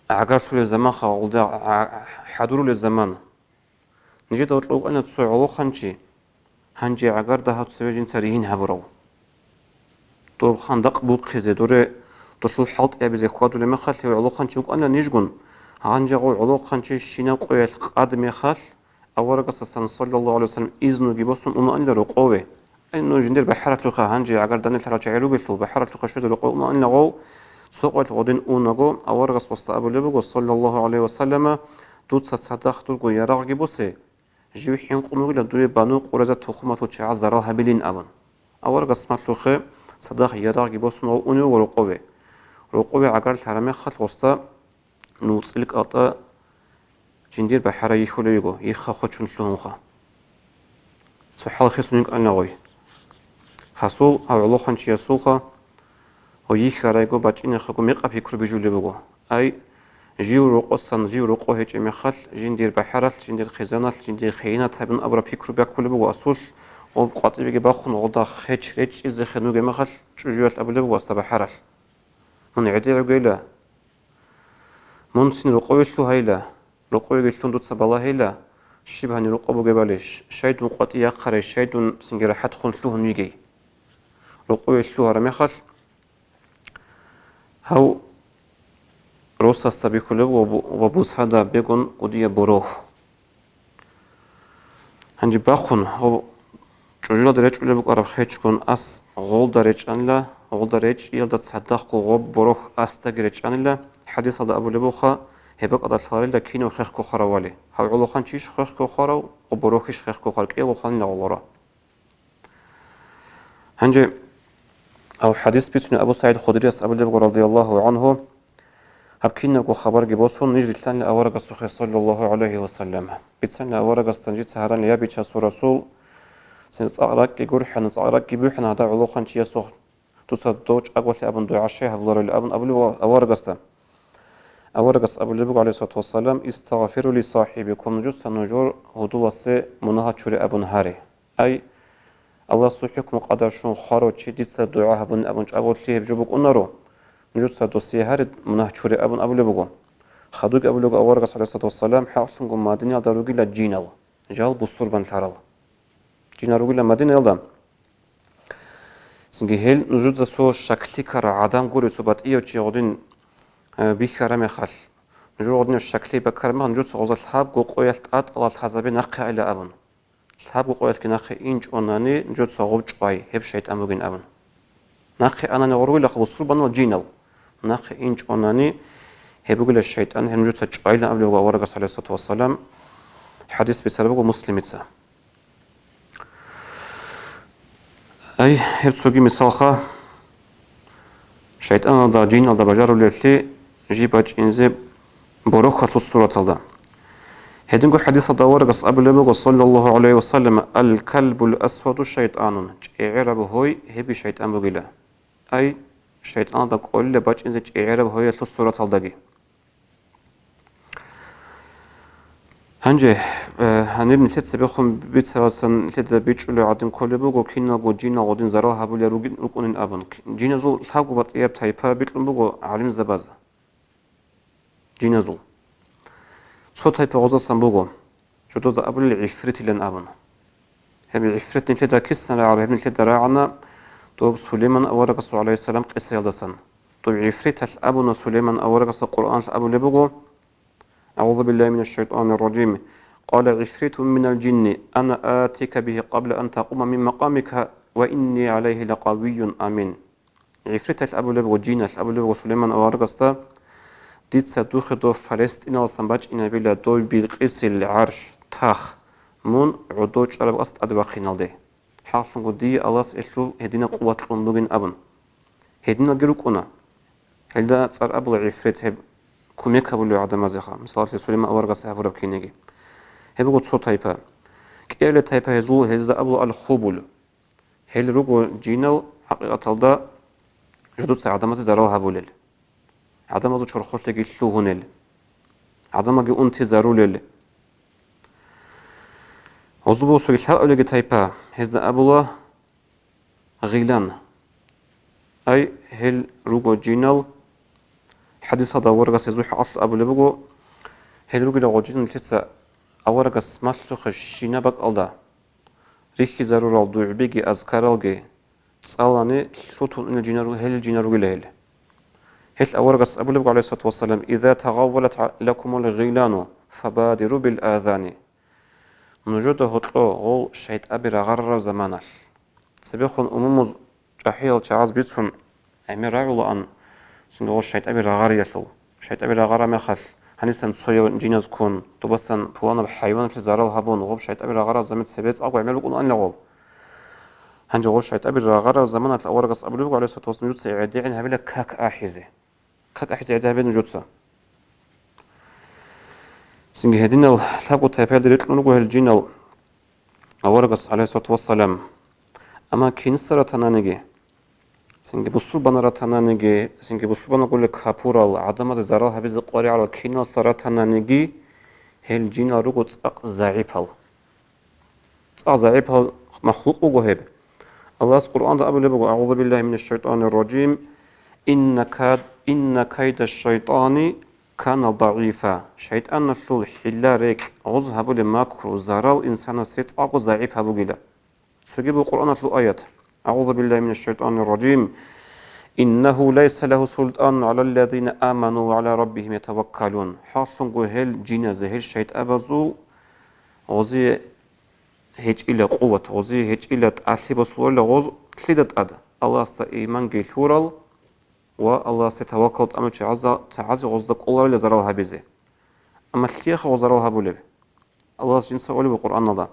гӀагарлъулеб заманха гъулда гӀа-, хӀадурулеб заман. Нижеда гьоркьов вукӀана цо гӀолохъанчи, гьанже гӀагарда гьав цеве жинца ригьин гьабурав. Доб хандакъ бухъизе, доре, долъул хӀалтӀи гьабизе хьвадулеб мехалъ гьев гӀолохъанчи вукӀана нижгун, гьанже гъов гӀолохъанчи щинаб къоялъ къад мехалъ, аварагасасан, саллаллагьу гӀалайгьи вассалам, изнуги босун унаанила рокъове. Ай, ну, жиндир бахӀаралъухъа, гьанже гӀагарданилъарал чагӀи ругелъул, бахӀаралъухъа щвезе рокъове унаанила гъов, цо къоялъ гъодин унаго, аварагас гъосда абулеб буго, саллаллагьу гӀалайгьи вассалама: «Дуца цадахъ дурго ярагъги босе, жив хӀинкъун вугила дуе Бану Къурайза тухумалъул чагӀаз зарал гьабилин», — абун. Аварагас малъухъе цадахъ ярагъги босун гъов унев вуго рокъове. Рокъове гӀагарлъи гьараб мехалъ гъосда нуцӀил кӀалтӀа жиндир бахӀарай йихьулев йиго, йихха хочун лъугьунха. Цо хӀал хисун йикӀана гъой. Гьасул гьав гӀолохъанчиясулха гъой йихьарайго, бачӀинехъего мекъаб пикру бижулеб буго. Ай, жив рокъосан жив рокъо гьечӀеб мехалъ, жиндир бахӀаралъ, жиндир хъизаналъ, жиндир хиянат гьабун абураб пикру баккулеб буго асулъ, гъоб къватӀибеги бахъун гъолда хеч речӀчӀизехъе нугеб мехалъ, чӀужуялъ абулеб буго асда бахӀаралъ: «Мун гӀедегӀугейила, мун цин рокъове лъугьайила, рокъовеги лъун дуца балагьейила, щиб гьаниб рокъо бугебали, щ-, щай дун къватӀи яхъарай, щай дун цинги рахӀатхун лъугьун вигей?» Рокъове лъугьараб мехалъ, гьав росасда бихьулеб ва бу-, ва бусада бегун кӀудияб борохь. Гьанже бахъун, гъоб чӀужуялда речӀчӀулеб букӀараб хечгун ас гъолда речӀчӀанила, гъолда речӀчӀиялда цадахъго гъоб борохь асдаги речӀчӀанила, хӀадисалда абулеб буха, гьеб бакӀалда лъаларила кинав хехго хваравали. Гьав гӀолохъанчийищ хехго хварав, гъоб борохьищ хехго хварав, кӀиялго хванила гъолора. Гьанже гьав хӀадис бицунев Абу СагӀид Худрияс абулеб буго, радияллагьу гӀангьу, гьаб кинабго хабарги босун, ниж рилълъанила аварагасухъе, саллаллагьу гӀалайгьи ва саллам. Бицанила аварагасда нижеца гьаранила: «Я бичасул Расул, цӀакъ ракӀги гурхӀана, цӀакъ ракӀги бухӀана гьадав гӀолохъанчиясухъ, дуца дов чӀаголъи абун дугӀа щай гьабуларевали», абун абулеб буго аварагасда. Аварагас абулеб буго, гӀалайгьиссалату вассалам: «Истагъфиру ли сахибикум», нужеца нужер гьудуласе мунагьал чуре абун гьаре. Ай, Аллагьасул хӀукму-къадар щун хварав чи дица дугӀа гьабуни абун чӀаголъи гьеб жо букӀунаро, нужеца досие гьаре мунагь чуре абун абулеб буго. Хадубги абулеб буго аварагас, гӀалайгьиссалату вассалам, хӀакълъунго Мадинаялда ругила жинал, жал бусурбан лъарал. Жинал ругила Мадинаялда. Цинги гьел нужеда цо щаклъи ккарал гӀадан гурев, цо батӀияв чи гъодин, э, бихьараб мехалъ, нужер гъодинав щаклъи баккараб мехалъ, нужеца гъоза лъабго къоялъ тӀатӀала лъазабе нахъе айила абун. Лъабго къоялъги нахъе инчӀонани, нужеца гъоб чӀвай, гьеб шайтӀан бугин абун. Нахъе анани гъоргъула бусурбанал жинал. Нахъе инчӀонани, гьеб бугила шайтӀан, гьеб нужеца чӀвайилан абулеб буго аварагас, гӀалайгьиссалату вассалам, хӀадис бицараб буго Муслимица. Ай, гьеб цоги мисалха, шайтӀаналда, жиналда бажарулеблъи жиб бачӀинзе борохьалъул сураталда. Гьединго хӀадисалда аварагас абулеб буго, саллаллагьу гӀалайгьи ва саллам: «Ал-калбул асваду шайтӀанун», чӀегӀераб гьой гьебги шайтӀан бугила. Ай, шайтӀаналда кӀолила бачӀинзе чӀегӀераб гьоялъул сураталдаги. Гьанже, э, гьаниб нилъеца бехун бицаралсан нилъеда бичӀчӀулеб гӀадин кколеб буго, киналго жинал гъодин зарал гьабулел ругин-, рукӀунин абун. К-, жиназул лъабго батӀияб тайпа бикьун буго гӀалимзабаз. Жиназул. Цо тайпа гъозасан буго, жодада абулел гӀифритилан абун. Гьеб гӀифрит нилъеда кисан рагӀара, гьеб нилъеда рагӀана доб Сулейман аварагасул, гӀалайгьиссалам, къисаялдасан. Доб гӀифриталъ абуна Сулейман аварагасда Къуръаналъ абулеб буго: «АгӀузу биллагьи минаш шайтӀанир ражим. Къала гӀифритун минал жинни, ана атика бигьи къабла ан такъума мин макъамика ва инни гӀалайгьи лакъавийюн амин». ГӀифриталъ абулеб буго, жиналъ абулеб буго Сулейман аварагасда: «Дица духе дов Фалестиналасан бачӀинабила, дов Билкъисил гӀарш, тах, мун гӀодов чӀараб ас тӀаде вахъиналде. ХӀакълъунго дие Аллагьас гьелъул гьединаб къуват кьун бугин», абун. Гьединалги рукӀуна. Гьелда цӀар абула гӀифрит, гьеб кумек гьабулев гӀадамазеха, мисалалъе, Сулейман аварагас гьабураб кинеги. Гьеб буго цо тайпа. КӀиабилеб тайпа гьезул, гьезда абула ал-хубул. Гьел руго жинал, хӀакъикъаталда, жодуца гӀадамазе зарал гьабулел, гӀадамазул чорхолъеги лъугьунел, гӀадамалги унтизарулел. Гьезул буго цоги лъабабилебги тайпа, гьезда абула гъилан. Ай, гьел руго жинал, хӀадисалда аварагас гьезул хӀакъалъулъ абулеб буго, гьел ругила гъо жинал нилъеца аварагас малъухъе щинаб бакӀалда рихьизарурал дугӀбиги азкаралги цӀалани лъутун унел жинар-, гьел жинар ругила гьел. Гьел аварагас абулеб буго, гӀалайгьиссалату вассалам: «Иза тагъаввалат лакумул гъилану, фабадиру бил азани». Нужеда гьоркьо гъол шайтӀаби рагъарараб заманалъ. Цебехун умумуз чӀахӀиял чагӀаз бицун гӀемер рагӀулаан, цинги гъол шайтӀаби рагъариялъул. ШайтӀаби рагъараб мехалъ, гьанисан цояв жиназ ккун, добасан пуланаб хӀайваналъе зарал гьабун, гъоб шайтӀаби рагъараб заман цебе цӀакъго гӀемер букӀунаанила гъоб. Гьанже гъо шайтӀаби рагъараб заманалъ аварагас абулеб буго, гӀалайгьиссалату вассалам, нужеца гӀедегӀин гьабила как ахӀизе. Как ахӀизе гӀедегӀин гьабе нужеца. Цинги гьединал лъабго тайпаялде рекьун руго гьел жинал аварагас, гӀалайгьиссалату вассалам. Амма кинса ратананиги, цинги бусурбана ратананиги, цинги бусурбана гули капурал, гӀадамазе зарал гьабизе къваригӀарал киналса ратананиги, гьел жинал руго цӀакъ загӀипал. ЦӀакъ загӀипал махлукъ вуго гьеб. Аллагьас Къуръанда абулеб буго: «АгӀузу биллагьи минаш шайтӀанир ражим. Инна кад-, инна кайда шайтӀани кана дагӀифа». ШайтӀаналъул хӀилла-рекь, гъоз гьабулеб макру, зарал инсанасе цӀакъго загӀип гьабугила. Цоги буго Къуръаналъул аят: «АгӀузу биллагьи минаш шайтӀанир ражим. Иннагьу лайса лагьу султӀанун гӀалаллазина аману ва гӀала раббигьим ятаваккалун». ХӀакълъунго гьел жиназе, гьел шайтӀабазул гъозие гьечӀила къуват, гъозие гьечӀила тӀалъи босуларила гъоз лъида тӀад, Аллагьасда иманги лъурал ва Аллагьасде таваккал тӀамичӀеб чагӀазда-, чагӀазе гъозда кӀоларила зарал гьабизе. Амма лъиеха гъоз зарал гьабулеб? Аллагьас жинца абулеб Къуръаналда: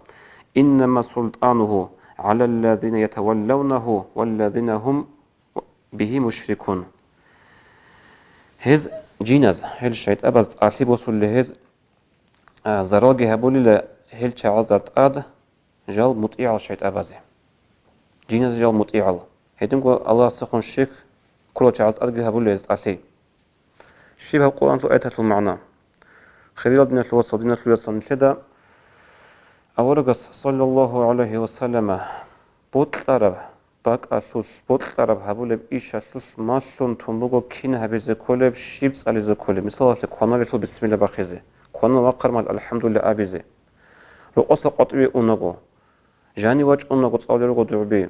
«Иннама султӀанугьу гӀалаллазина ятаваллавнагьу валлазина гьум бигьи мушрикун». Гьез жиназ, гьел шайтӀабаз тӀалъи босулел гьез, а, заралги гьабулила гьел чагӀазда тӀад жал мутӀигӀал шайтӀабазе. Жиназе жал мутӀигӀал. Гьединго Аллагьасдехун щиб ккурал чагӀазда тӀадги гьабулила гьез тӀалъи. Щиб гьаб Къуръаналъул аяталъул магӀна? Хириял диналъул вацал, диналъул яцал, нилъеда аварагас, саллаллагьу гӀалайгьи ва саллама, бокьараб бакӀалъулъ, бокьараб гьабулеб ишалъулъ малъун тун буго кин гьабизе кколеб, щиб цӀализе кколеб. Мисалалъе, кваналелъул бисмилла бахъизе, кванал вахъармал алхӀамдулилла абизе. Рокъоса къватӀиве унаго, жанив вачӀунаго цӀалулел руго дугӀби,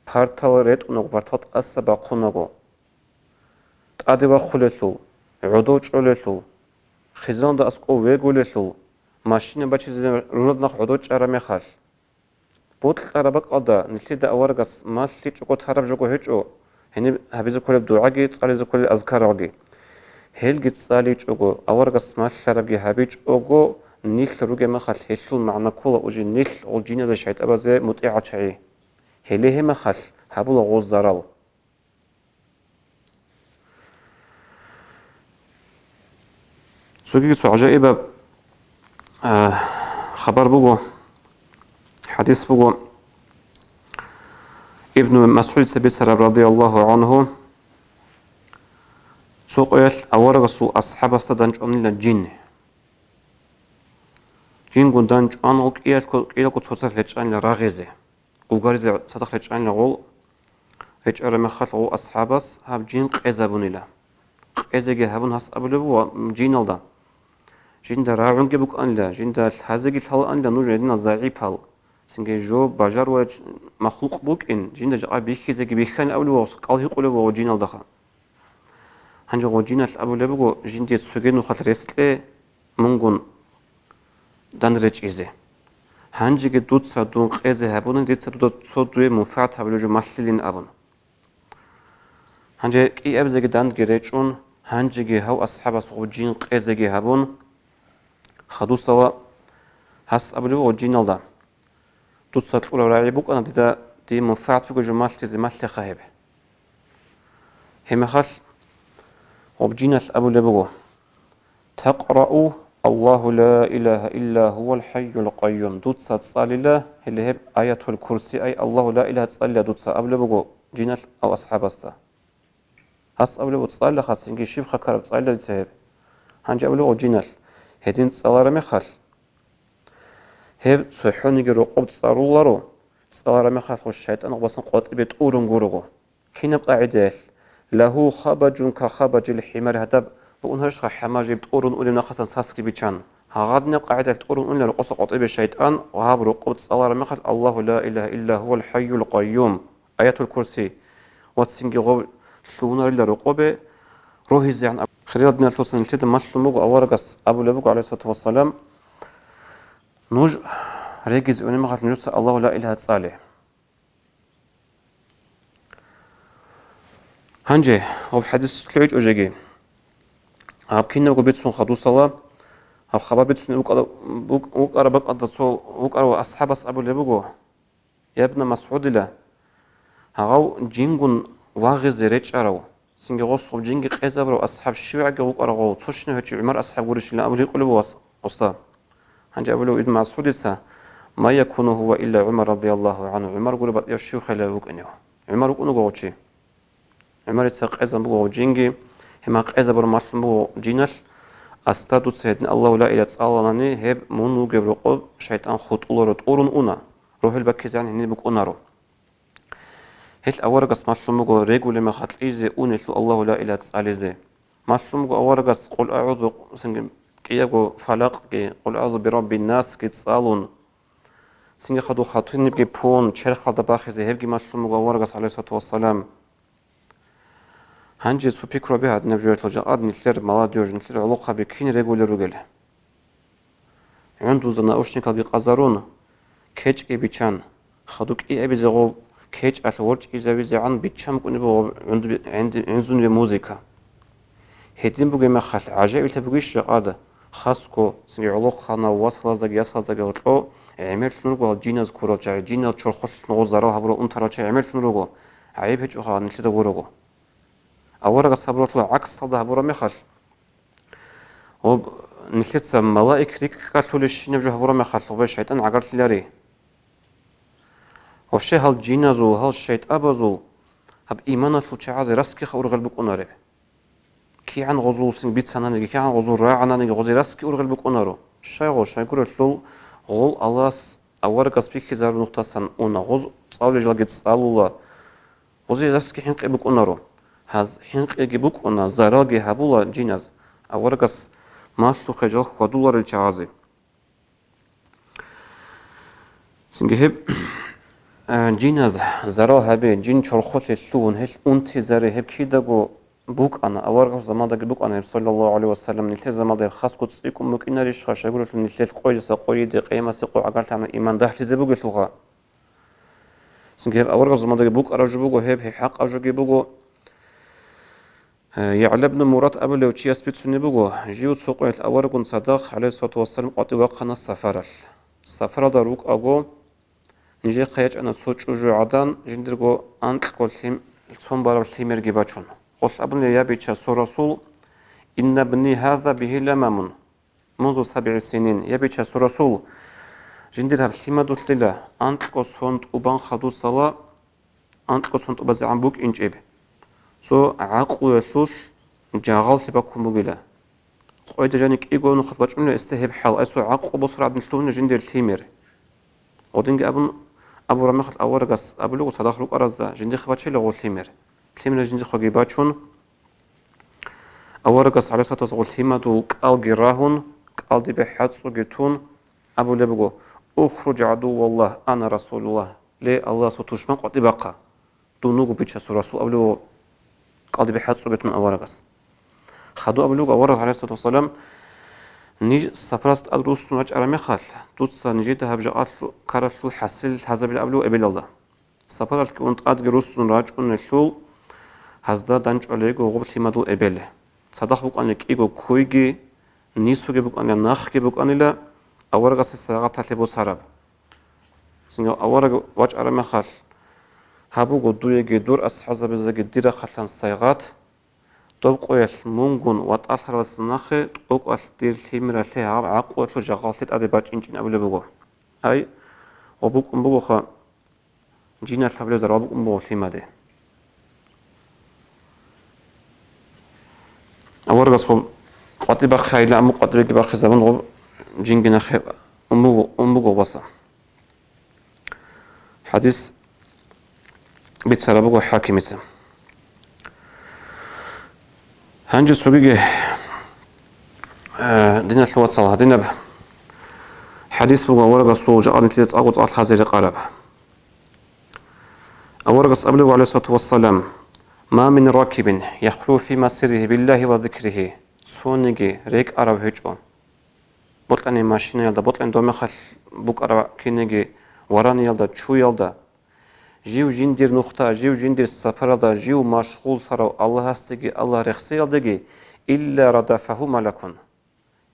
партал ретӀунаго, партал тӀаса бахъунаго, тӀаде вахъулелъул, гӀодов чӀолелъул, хизаналда аскӀов вегулелъул, машина бачизе рураб нахъ гӀодов чӀараб мехалъ. Бокьараб бакӀалда нилъеда аварагас малъичӀого тараб жого гьечӀо, гьениб гьабизе кколеб дугӀаги, цӀализе кколел азкаралги. Гьелги цӀаличӀого, аварагас малъарабги гьабичӀого, нилъ ругеб мехалъ гьелъул магӀна ккола уже нилъ гъол жиназе, шайтӀабазе мутӀигӀал чагӀи. Гьеле гьеб мехалъ гьабула гъоз зарал. Цогиги цо гӀажаибаб, а, хабар буго, хӀадис буго, Ибну МасгӀудица бицараб, радияллагьу гӀангьу, цо къоялъ аварагасул асхӀабасда данчӀванила жин. Жингун данчӀван кӀиялго, кӀиялго цоцалъ речӀчӀанила рагъизе. Гугаризе цадахъ речӀчӀанила гъол, речӀчӀараб мехалъ гъов асхӀабас гьаб жин къезабунила. Къезеги гьабун гьас абулеб буго жиналда: «Жинда рагӀунги букӀанила, жинда лъазеги лъалаанила нуж гьединал загӀипал, цинги жо бажарулел махлукъ букӀин, жинда жакъа бихьизеги бихьанин», абулеб буго, кӀал гьикъулеб буго жиналдаха. Гьанже гъо жиналъ абулеб буго: «Жинде цоги нухалъ рес кье мунгун дандечӀизе. Гьанжеги дуца дун къезе гьабуни, дица дуда цо дуе мунфагӀат гьабулеб жо малъилин», абун. Гьанже кӀиабизеги дандги речӀун, гьанжеги гьав асхӀабас гъо жин къезеги гьабун, хадусала гьас абулеб гъо жиналда: «Дуца кьураб рагӀи букӀана дида, дие мунфагӀат бугеб жо малъизе, малъеха гьеб». Гьебмехалъ гъоб жиналъ абулеб буго: «Такърау Аллагьу ла илагьа илла гьувал хӀайюл къайюм». Дуца цӀалила гьеле гьеб Аятул Курси, ай Аллагьу ла илагьа цӀалила дуца, абулеб буго жиналъ гьав асхӀабасда. Гьас абулеб буго: «ЦӀалила, хасинги щиб хъакараб цӀалила дица гьеб». Гьанже абулеб буго жиналъ: «Гьедин цӀалараб мехалъ, гьеб цохӀониги рокъоб цӀалуларо, цӀалараб мехалъ гъо шайтӀан гъобасан къватӀибе тӀурун гурого». Кинаб къагӀидаялъ? «Лагьу хабажун ка хабажил хӀимар», гьадаб букӀун гьарищха хӀамар жиб тӀурун унеб нахъасан сасги бичан. Гьагъадинаб къагӀидаялъ тӀурун унила рокъоса къватӀибе шайтӀан, гьаб рокъоб цӀалараб мехалъ Аллагьу ла илагьа илла гьувал хӀайюл къайюм, Аятул Курси, ва цинги гъоб лъугьунарила рокъобе рогьизегӀан аб-, хириял диналъул вацал, нилъеда малъун буго, аварагас абулеб буго, гӀалайгьиссалату вассалам: «Нуж регизе унеб мехалъ нужеца Аллагьу ла илагьа цӀале». Гьанже гъоб хӀадис лъугӀичӀо жеги. Гьаб кинабго бицун хадусала, гьаб хабар бицунеб букӀа-, букӀ-, букӀараб бакӀалда цо вукӀарав асхӀабас абулеб буго: «Ябна МасгӀудила, Гьагъав жингун вагъизе речӀарав, цинги гъос гъов жинги къезабурав асхӀаб щивгӀаги вукӀарав гъов, цо щинав гьечӀев ГӀумар асхӀаб гурищилан абулеб гьикъулеб буго ас-, уста. Гьанже абулев Ибн МасгӀудица: «Ма якуну гьува илла ГӀумар радияллагьу гӀангьу», ГӀумар гуреб батӀияв щив хилев вукӀинев? ГӀумар вукӀун вуго гъов чи. ГӀумарица къезан буго гъов жинги, гьеб мехалъ къезабураб малъун буго жиналъ: «Аста дуца гьедин Аллагьу ла илагьа цӀаланани, гьеб мун вугеб рокъоб шайтӀан хутӀуларо», тӀурун уна, рогьел баккизегӀан гьениб букӀунаро. Гьелъ аварагас малъун буго регулеб мехалъ кьезе унелъул Аллагьу ла илагьа цӀализе. Малъун буго аварагас Къул агӀузу, цинги кӀиябго Фалакъги, Къул агӀузу бираббин насги цӀалун, цинги хадуб хатунибги пун, черхалда бахизе гьебги малъун буго аварагас, гӀалайгьиссалату вассалам. Гьанже цо пикру гьабе гьадинаб жоялъул жакъа нилъер молодёжь, нилъер гӀолохъаби кин регулел ругел. ГӀундузда наушникалги къазарун, кечӀги биччан, хадуб кӀиабизе гъоб кечӀалъ ворчӀизавизегӀан биччан букӀунеб буго гӀундуби-, гӀинди-, гӀинзунеб музыка. Гьедин бугеб мехалъ, гӀажаиблъи бугищ жакъада, хасго, цинги гӀолохъанав васалаздаги ясалаздаги гьоркьо гӀемерлъун руго гьал жиназ ккурал чагӀи, жинал чорхолъ нугъо зарал гьабурал унтарал чагӀи гӀемерлъун руго, гӀайиб гьечӀоха нилъеда гурони. Аварагас гьабуралъула гӀаксалда гьабураб мехалъ, гьоб нилъеца малаик рикӀкӀалъулебщинаб жо гьабураб мехалъ, гьобе шайтӀан гӀагарлъилари. Вообще гьал жиназул, гьал шайтӀабазул гьаб иманалъул чагӀазе расги ха ургъел букӀунареб. КигӀан гъозулцин бицананиги, кигӀан гъозул рагӀананиги, гъозе расги ургъел букӀунаро. Щайгъо, щайгурелъул гъол Аллагьас аварагас бихьизарун нухдасан уна, гъоз цӀалулел жалги цӀалула, гъозе расги хӀинкъи букӀунаро. Гьаз хӀинкъиги букӀуна, заралги гьабула жиназ, аварагас малъухъе жал хьвадуларел чагӀазе. Цинги гьеб, э, жиназ зарал гьабе, жин чорхолъе лъугьун, гьелъ унтизаре, гьеб кидаго букӀана, аварагасул заманадаги букӀана гьеб, саллаллагьу гӀалайгьи ва саллам, нилъер заманадаги хасго цӀикӀкӀун букӀинарищха, щайгурелъул нилъелъ къойдаса къойиде, къиямасеб къо гӀагарлъана иман дагьлъизе бугелъулха. Цинги гьеб аварагасул заманадаги букӀараб жо буго, гьеб, гьеб хӀакъаб жоги буго. Э, ЯгӀла ибн Мурад абулев чияс бицунеб буго, жив цо къоялъ авараггун цадахъ, гӀалайгьиссалату вассалам, къватӀив вахъана сапаралъ. Сапаралда рукӀаго, нижехъа ячӀана цо чӀужугӀадан жиндирго анкьго лъим-, цон бараб лъимерги бачун. Гъолъ абуна: «Я Бичасул Расул, инна бни гьаза бигьи ламамун мунзу сабгӀи синин». Я Бичасул Расул, жиндир гьаб лъимадулъила анкьго сон тӀубан хадусала анкьго сон тӀубазегӀан букӀинчӀеб, цо гӀакълуялъулъ жагъаллъи баккун бугила. Къойда жаниб кӀиго нухалъ бачӀунила гьесда гьеб хӀал, ай цо гӀакълу босараб гӀадин лъугьуна жиндир лъимер. Гъодинги абун, абураб мехалъ аварагас абулеб буго цадахъ рукӀаразда: «Жиндихъе бачейила гъо лъимер». Лъимерал жиндихъеги бачун, аварагас, гӀалайгьиссалату вассалам, гъо лъимадул кӀалги рагьун, кӀалдибе хӀацӀцӀуги тун, абулеб буго: «Ухруж, гӀадувваллагь, ана расулуллагь», ле, Аллагьасул тушман, къватӀибе бахъа, дун вуго Бичасул Расул, абулеб буго кӀалдибе хӀацӀцӀуги тун аварагас. Хадуб абулеб буго аварагас, гӀалайгьиссалату вассалам: «Ниж сапаралъ тӀад руссун рачӀараб мехалъ, дуца нижеда гьаб жакъалъ ккаралъул хӀасил лъазабила», абулеб буго эбелалда. Сапаралъги ун тӀадги руссун рачӀунелъул, гьазда данчӀвалей йиго гъоб лъимадул эбел. Цадахъ букӀанила кӀиго ккуйги, нисуги букӀанила, нахги букӀанила, аварагас гьесда гьагъаталъе босараб. Цинги авараг вачӀараб мехалъ: «Гьаб буго дуеги дур асхӀабзабазеги дир рахъалъан сайгъат, доб къоялъ мунгун ватӀалъаралдаса нахъе тӀокӀалъ дир лъимералъе гьаб гӀакълуялъул жагъаллъи тӀаде бачӀинчӀин», абулеб буго. Ай, гъо букӀун бугоха, жиналъ гьабулеб зарал букӀун буго лъимаде. Аварагас гъоб къватӀибе бахъайила, амма къватӀибеги бахъизабун, гъоб жинги нахъе ун буго, ун буго гъобаса. ХӀадис бицараб буго ХӀакимица. Гьанже цогиги, э, диналъул вацал, гьадинаб хӀадис буго аварагасул жакъа нилъеда цӀакъго цӀакъ лъазе рекъараб. Аварагас абулеб, гӀалайгьиссалату вассалам: «Ма мин ракибин яхлу фи масиррихи биллагьи ва зикрихи», цониги рекӀарав гьечӀо. Бокьани машинаялда, бокьани доб мехалъ букӀараб кинеги вараниялда, чуялда, жив жиндир нухда, жив жиндир сапаралда, жив машгъуллъарав Аллагьасдеги Аллагь рехсеялдеги, илла радафагьу малакун.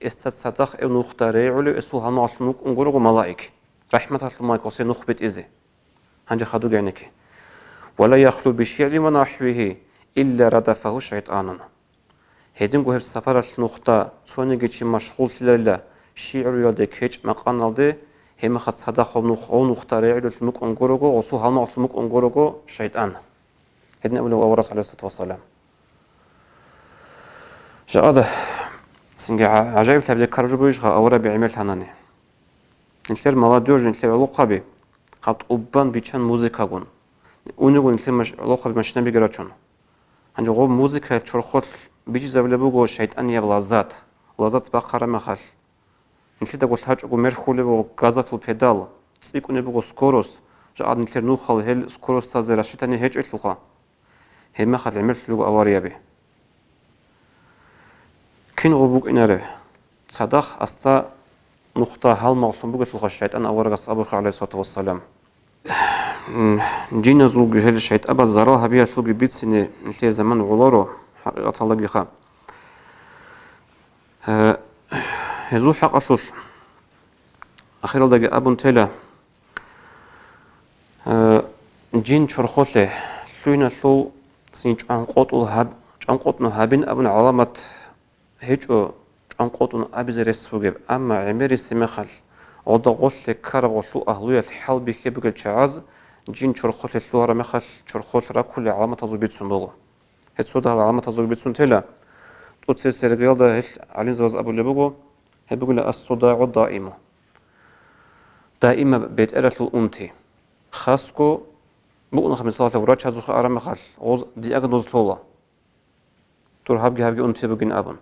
Гьесда цадахъ гьев нухда регӀулев гьесул гьалмагъалъун вукӀун гурого малаик, рахӀматалъул малаик, гъосе нух битӀизе. Гьанже хадуги гӀенекке. «Ва ла яхлу бишигӀрин ва нахӀвигьи, илла радафагьу шайтӀанун». Гьединго гьеб сапаралъ нухда цониги чи машгъуллъиларила шигӀруялде, кечӀ-макъаналде, гьеб мехалъ цадахъ гьев нух-, гьев нухда регӀулелъун букӀун гурого, гьесул гьалмагъалъун букӀун гурого шайтӀан. Гьедин абулеб аварагас, гӀалайгьиссалату вассалам. Жакъа цинги гӀа-, гӀажаиблъаб деккар жо бугищха авараби гӀемерлъанани? Нилъер молодёжь, нилъер гӀолохъаби гьаб тӀубан биччан музыкагун. Унего нилъер маш-, гӀолохъаби машинабиги рачун. Гьанже гъоб музыкаялъ чорхолъ бижизабулеб буго шайтӀанияб лаззат, лаззат бахъараб мехалъ. Нилъедаго лъачӀого мерхьулеб буго газалъул педал, цӀикӀкӀунеб буго скорость, жакъа нилъер нухал гьел скоростазе рассчитание гьечӀелъулха. Гьеб мехалъ гӀемерлъулеб буго аварияби. Кинго букӀинареб? Цадахъ асда нухда гьалмагълъун бугелъулха шайтӀан аварагас абухъе, гӀалайгьиссалату вассалам. М, жиназулги гьел шайтӀабаз зарал гьабиялъулги бицине нилъее заман гӀоларо, хӀакъикъаталдагиха. Э, гьезул хӀакъалъулъ ахиралдаги абун тела, э, жин чорхолъе лъугьиналъул цин чӀванкъотӀул гьаб-, чӀванкъотӀун гьабин абун гӀаламат гьечӀо чӀванкъотӀун абизе рес бугеб, амма гӀемерисеб мехалъ, гъода гъолъе ккараб гъолъул агьлуялъ хӀалбихьи бугел чагӀаз жин чорхолъе лъугьараб мехалъ чорхолъ раккулел гӀаламатазул бицун буго. Гьеб цо дагьал гӀаламатазул бицун тела, тӀоцебесеб иргаялда гьел гӀалимзабаз абулеб буго, гьеб бугила ас-судагӀу даиму. Даимаб бетӀералъул унти. Хасго букӀунха, мисалалъе, врачазухъе араб мехалъ, гъоз диагноз лъола. Дур гьабги-гьабги унти бугин абун.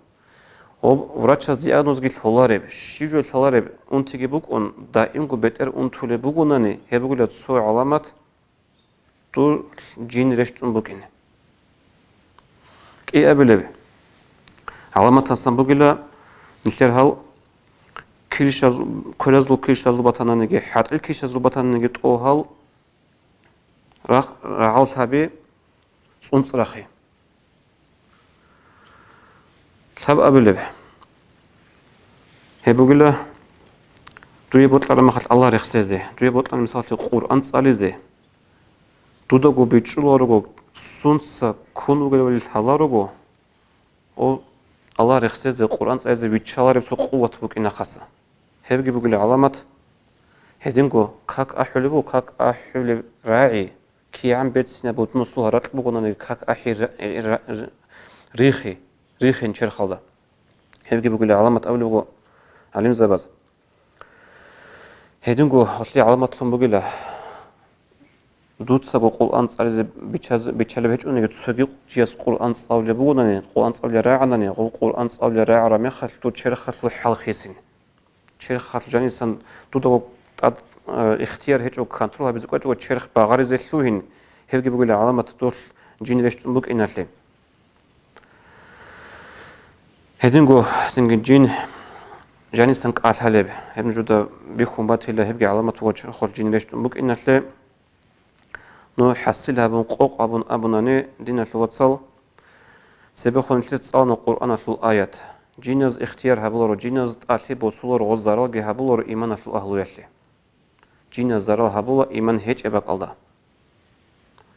Гъоб врачаз диагнозги лъолареб, щиб жо лъалареб унтиги букӀун, даимго бетӀер унтулеб бугонани, гьеб бугила цо гӀаламат, дур жин рещтӀун букӀине. КӀиабилеб гӀаламатасан бугила нилъер гьал килищаз-, квелазул килищазул батананиги, хӀатӀил килищазул батананиги тӀо гьал рагъ-, рагъал лъаби, цӀунцӀрахъи. Лъабабилеб гьеб бугила, дуе бокьараб мехалъ Аллагь рехсезе, дуе бокьараб мисаллъи Къуръан цӀализе, дудаго бичӀчӀуларуго, сунца ккун вугевали лъаларуго, о, Аллагь рехсезе, Къуръан цӀализе виччалареб цо къуват букӀинахъаса. Гьебги бугила гӀаламат. Гьединго как ахӀулеб буго, как ахӀулеб рагӀи, кигӀан берцинаб бутӀнусул гьаракь бугонаниги, как ахӀи ра-, ра-, ра-, рихи, рихин черхалда. Гьебги бугила гӀаламат абулеб буго гӀалимзабаз. Гьединго гьелъие гӀаламатлъун бугила, дуцаго Къуръан цӀализе бичаз-, биччалеб гьечӀониги, цоги чияс Къуръан цӀалулеб бугонани, Къуръан цӀалулел рагӀанани, гъов Къуръан цӀалулел рагӀараб мехалъ дур черхалъул хӀал хисин. Черхалъ жанисан дудаго тӀад, э, ихтияр гьечӀо, контроль гьабизе кӀвачӀого черх багъаризе лъугьин, гьебги бугила гӀаламат дулъ жин рещтӀун букӀиналъе. Гьединго цинги жин жанисан кӀалъалеб, гьеб нужеда бихьун батила, гьебги гӀаламат буго чорхолъ жин рещтӀун букӀиналъе. Ну, хӀасил гьабун, къокъ гьабун абунани, диналъул вацал, цебехун нилъеца цӀалана Къуръаналъул аят: «Жиназ ихтияр гьабуларо, жиназ тӀалъи босуларо, гъоз заралги гьабуларо иманалъул агьлуялъе». Жиназ зарал гьабула иман гьечӀеб бакӀалда.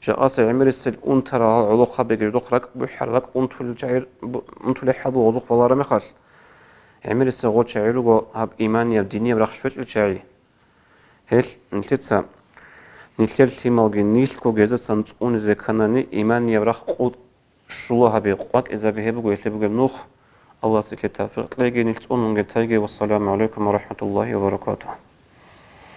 Жакъаса гӀемерисел унтарал гӀолохъабиги жидехъ ракӀ бухӀараб, ракӀ унтулел чагӀи-, бу-, унтулел хӀал буго гъозухъ балараб мехалъ, гӀемерисел гъо чагӀи руго гьаб иманияб, динияб рахщ гьечӀел чагӀи. Гьел нилъеца, нилъер лъималги нилъго гьезасан цӀунизе кканани, иманияб рахъ къу-, щула гьаби, къвакӀизаби гьеб буго гьелъе бугеб нух. Аллагьас нилъее тавфикъ кьеги, нилъ цӀунунги тайги. Вассаламу гӀалайкум ва рахӀматуллагьи ва баракатугьу.